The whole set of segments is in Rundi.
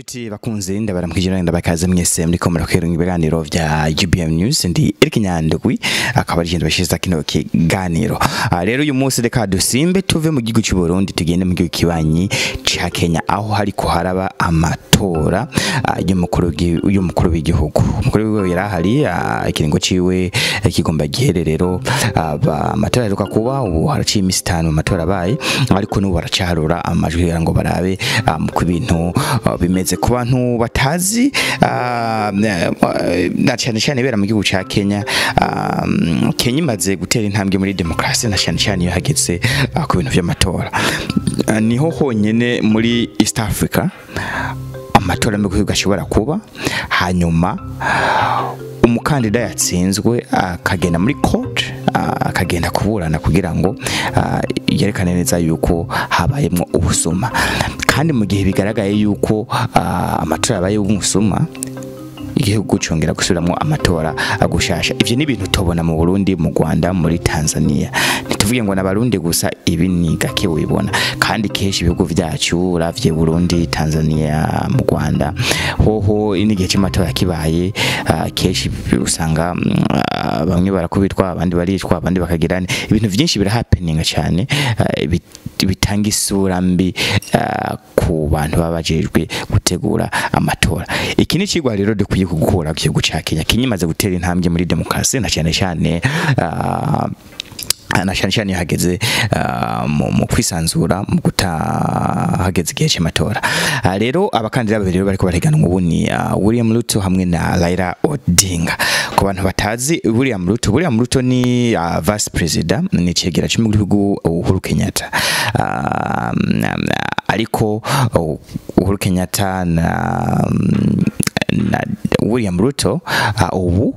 Inshuti bakunze, ndabaramukije, ndabakaze mwese muriko murakwira ibiganiro vya UBM News. Ndi Eric Nyandwi, akaba ari ikintu bashiza kino kiganiro. Rero uyu munsi reka dusimbe tuve mu gihugu cy'u Burundi, tugende mu gihugu kibanyi ca Kenya, aho hariko haraba amatora y'umukuru w'igihugu. Umukuru w'igihugu yarahari, ikiringo ciwe kigomba gihere. Rero amatora aheruka kuba, ubu haraciye imisi 5 amatora abaye, ariko n'ubu baracaharura amajwi kugira ngo barabe ku bintu bimeze. Ku bantu batazi, na cyane cyane bera mu gihugu ca Kenya, Kenya imaze gutera intambwe muri demokarasi, na cyane cyane iyo hageze ku bintu vy'amatora. Niho honyene muri East Africa amatora mu gihugu ashobora kuba, hanyuma umukandida yatsinzwe akagenda muri court, akagenda kuburana kugira ngo yerekane neza yuko habayemwo ubusuma. Kandi mu gihe bigaragaye yuko amatora yabaye ubusuma, igihugu congera gusubiramwo amatora agushasha. Ivyo ni ibintu tubona mu Burundi, mu Rwanda, muri Tanzania. Ntituvuge ngo n'abarundi gusa, ibi ni gake wibona, kandi kenshi ibihugu vyacu, uravye Burundi, Tanzania, mu Rwanda hoho, n'igihe cy'amatora kibaye, kenshi usanga bamwe barakubitwa, abandi baricwa, abandi bakagirana ibintu vyinshi birahappeninga cyane, bitanga isura mbi ku bantu baba bajejwe gutegura amatora. Iki ni ikigwa rero dukwiye gukura ku gihugu ca Kenya. Kenya imaze gutera intambwe muri demokarasi, na cyane cyane hageze mu kwisanzura mu guta hageze igihe cy'amatora. Rero abakandida babiri rero bariko barahiganwa ubu ni William Ruto hamwe na Raila Odinga. Ku bantu batazi William Ruto, William Ruto ni vice president, ni cegera cy'umukuru w'igihugu Uhuru Kenyatta. Ariko Uhuru Kenyatta na William Ruto ubu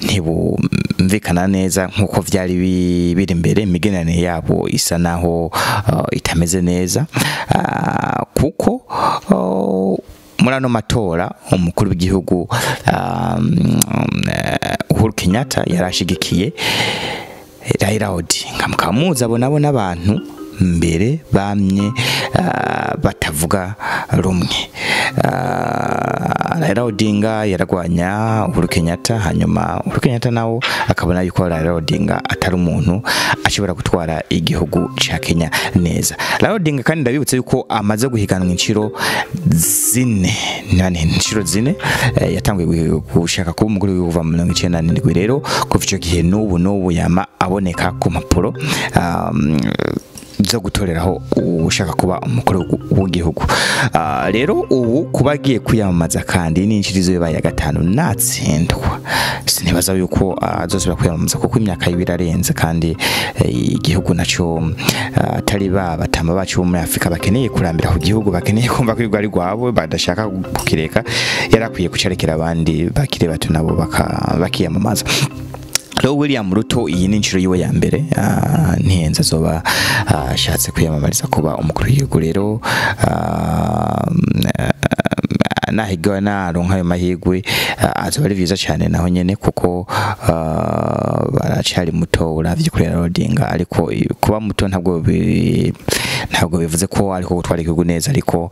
ntibumvikana neza nkuko vyari biri mbere. Imigenderanire yabo isa naho itameze neza, kuko muri ano matora umukuru w'igihugu Uhuru Kenyatta yarashigikiye Raila Odinga. Mukaba muzi abo nabo n'abantu mbere bamye batavuga rumwe. Raila Odinga yaragwanya Uhuru Kenyatta, hanyuma Uhuru Kenyatta nawo akabona yuko Raila Odinga atari umuntu ashobora gutwara igihugu ca Kenya neza. Raila Odinga kandi ndabibutse yuko amaze guhiganwa inshuro zine, nani, inshuro zine, yatanguye gushaka kuba umukuru w'igihugu kuva mu 97. Rero kuva ico gihe n'ubu yama aboneka ku mpapuro zo gutoreraho ushaka kuba umukuru w'igihugu. Rero ubu kuba agiye kwiyamamaza kandi n'inshuro yabaye ya gatanu, natsindwa sinibaza yuko azosubira kwiyamamaza, kuko imyaka yiwe irarenze, kandi igihugu naco atari ba batama bacu bo muri Afrika bakeneye kurambira ku gihugu, bakeneye kumva ko ari rwabo, badashaka kukireka. Yarakwiye kucarekera abandi bakiri bato nabo bakiyamamaza. Rero William Ruto iyi ni inshuro yiwe ya mbere, ntihenze azoba ashatse kwiyamamariza kuba umukuru w'igihugu. Rero nahiga naronka ayo mahirwe, azoba ari vyiza cyane naho nyene, kuko baracari muto uravye kuri Raila Odinga. Ariko kuba muto ntabwo bivuze ko ariko gutwara igihugu neza, ariko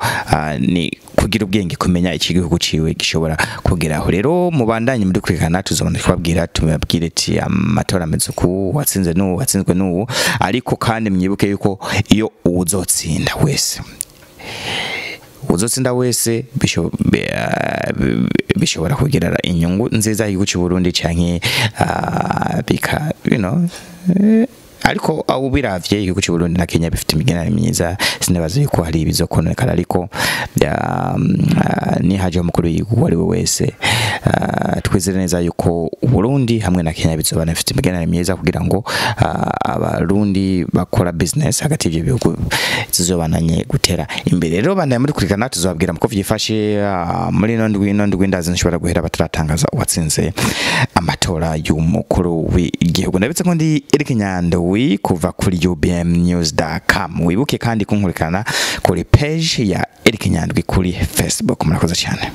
ni kugira ubwenge, kumenya iki gihugu ciwe gishobora kugeraho. Rero mubandanye muri kurikana, tuzobona twabwira, tumubwire ati amatora ameze uku, watsinze n'ubu, watsinzwe n'ubu. Ariko kandi mwibuke yuko iyo uzotsinda wese bishobora kugira inyungu nziza y'igihugu cy'u Burundi canke bika ariko abo biravye igihugu cy'u Burundi na Kenya bifite imigenderanire myiza, sinibaza yuko hari ibizokononekara. Ariko nihaje umukuru w'igihugu uwo ari we wese, twizere neza yuko Burundi hamwe na Kenya bizobana bifite imigenderanire myiza, kugira ngo abarundi bakora business hagati y'ivyo bihugu zizobananye gutera imbere. Rero bandanye muri kurikana, tuzobabwira muko vyifashe muri ino ndwi. Ndazi nshobora guhera bataratangaza uwatsinze amatora y'umukuru w'igihugu. Ndabitse ko ndi Eric Nyandwi kuva kuri ubmnews.com. Wibuke kandi kunkurikirana kuri page ya Eric Nyandwi kuri Facebook. Murakoze cyane.